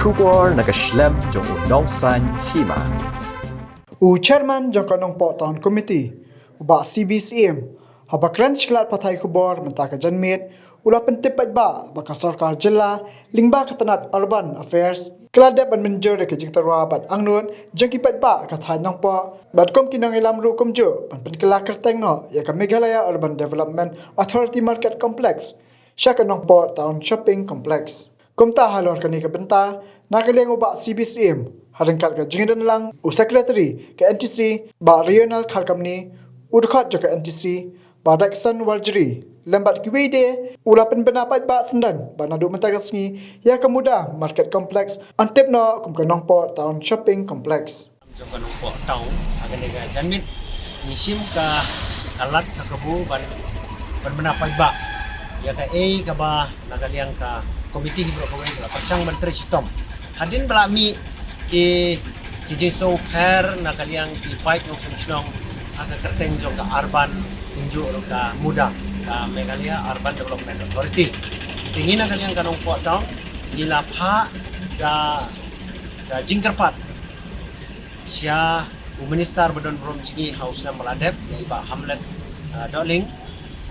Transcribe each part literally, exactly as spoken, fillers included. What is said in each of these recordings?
Khubor na ka shlem jong u Nongsaiñ Hima. U Chairman jong ka Nongpoh Town Committee, u Bah C B Syiem, haba kren sha ki lad pathai khubor mynta ka janmiet, u la pyntip paidbah ba ka sorkar jylla lyngba ka tnat Urban Affairs ka la dep ban mynjur ïa ka jingtyrwa bad angnud jong ki paidbah ka thaiñ Nongpoh, bad kum ki nongïalam ruh kumjuh ban pynkylla kyrteng noh ïa ka Meghalaya Urban Development Authority Market Complex sha ka Nongpoh Town Shopping Complex. Kumta halor kane ka bynta, na ka liang u Bah C B Syiem, ha ryngkat ka jingdon lang u Secretary ka N T C, Bah Rional Kharkamni, u dkhot jong ka N T C, Bah Rexon Warjri, lem bad kiwei de, u la pynbna paidbah syndon ba naduh mynta ka sngi ïa ka Muda Market Complex yn tip noh kum ka Nongpoh Town Shopping Complex. Jong ka Nongpoh Town, ha kane ka janmiet ngi shim ka, ka lad ka kabu ban, ban pynbna paidbah ïa kaei kaba na ka liang ka komiti hi baroh kawei ka la pyrshang ban trei shitom. Hadien ba la mih ki, ki jingsngewpher na ka liang ki paid nongshong shnong ha ka kyrteng jong ka Urban, kumjuh ruh ka Muda, ka Meghalaya Urban Development Authority. Te ngi na ka liang ka Nongpoh Town ngi la phah ka, ka jingkyrpad sha u Minister ba don burom jong ngi ha u snem ba la dep, ïa i Bah Hamlet, ah, Dohling,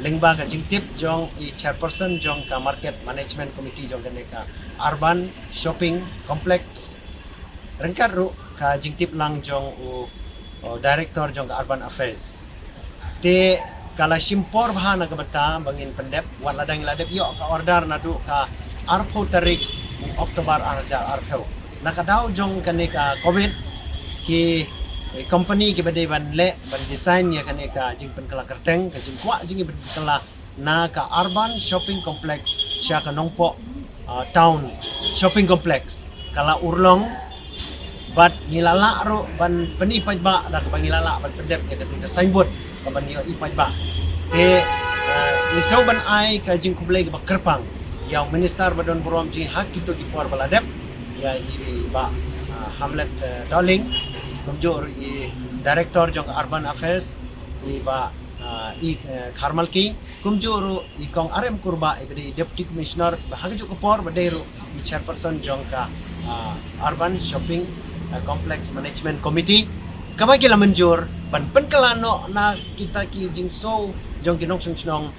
lyngba ka jingtip jong i Chairperson jong ka Market Management Committee jong kane ka Urban Shopping Complex, ryngkat ruh ka jingtip lang jong u, u Director jong ka Urban Affairs. Te ka la shim por bha na ka bynta ba ngin pyndep, wat lada ngi la dep ïoh ka order naduh ka arphew tarik u October ar hajar arphew. Na ka daw jong kane ka covid, ki, eh, company kiba dei ban leh, ban design ïa kane ka jingpynkylla kyrteng, ka jingkwah jong ngi ban pynkylla na ka Urban Shopping Complex sha ka Nongpoh, ah, Town Shopping Complex ka la urlong, bad ngi la lah ruh ban pyni paidbah da kaba ngi la lah ban pyndep ïa kata ka signboard kaba ngi ïohi paidbah. Te, ah, ngi sngew ban ai ka jingkhublei kaba kyrpang ïa u Minister ba don burom jong ngi ha kito ki por ba la dep, ïa i Bah, ah, Hamlet, eh, Dohling, kumjuh ruh i Director jong ka Urban Affairs, i Bah, ah, i, eh, Kharmalki, kumjuh ruh i Kong R M Kurbah, iba dei i Deputy Commissioner, ba ha kajuh ka por ba dei ruh i Chairperson jong ka, ah, Urban Shopping, ah, Complex Management Committee, kaba ki la mynjur ban pynkylla noh na kita ki jingsngew jong ki nongshong shnong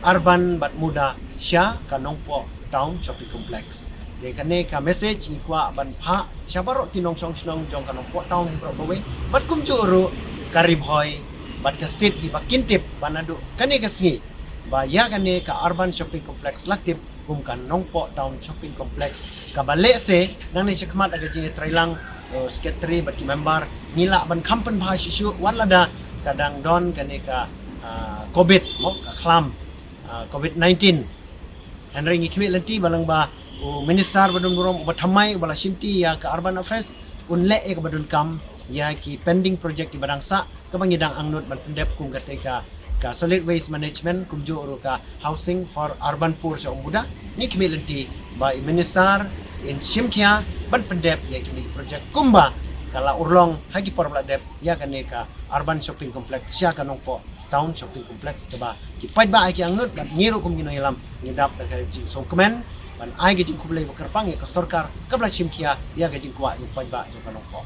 Urban bad Muda sha ka Nongpoh Town Shopping Complex. Te kane ka message ngi kwah ban phah sha baroh ki nongshong shnong jong ka Nongpoh Town hi baroh kawei, bad kumjuh ruh ka Ri Bhoi bad ka State hi ba kin tip ba naduh kane ka sngi ba ïa kane ka Urban Shopping Complex la tip kum ka Nongpoh Town Shopping Complex, kaba lehse nangne shakhmat ha ka jingïatreilang, eh, Secretary bad ki member, ngi lah ban kham pynbha shuh shuh wat lada ka dang don kane ka, ah, covid, mo, ka khlam, ah, covid nineteen. Hynrei ngi khmih lynti ba lyngba u Minister ba don burom, uba thymmai, uba la shimti ïa ka Urban Affairs, un leh ïa kaba donkam ïa ki pending project kiba dang sah, kaba ngi dang angnud ban pyndep kum kata ka, ka Solid Waste Management, kumjuh ruh ka Housing for Urban Poor sha u Muda. Ngi khmih lynti ba i Minister in shim khia ban pyndep ïa kine ki project kumba ka la urlong ha ki por ba la dep ïa kane ka Urban Shopping Complex sha ka Nongpoh Town Shopping Complex, kaba ki paidbah ha ki angnud bad ngi ruh kum ki nongïalam ngi dap da ka jingsngewkmen ban ai ka jingkhublei ba kyrpang ïa ka sorkar kaba la shim khia ïa ka jingkwah jong u paidbah jong ka Nongpoh.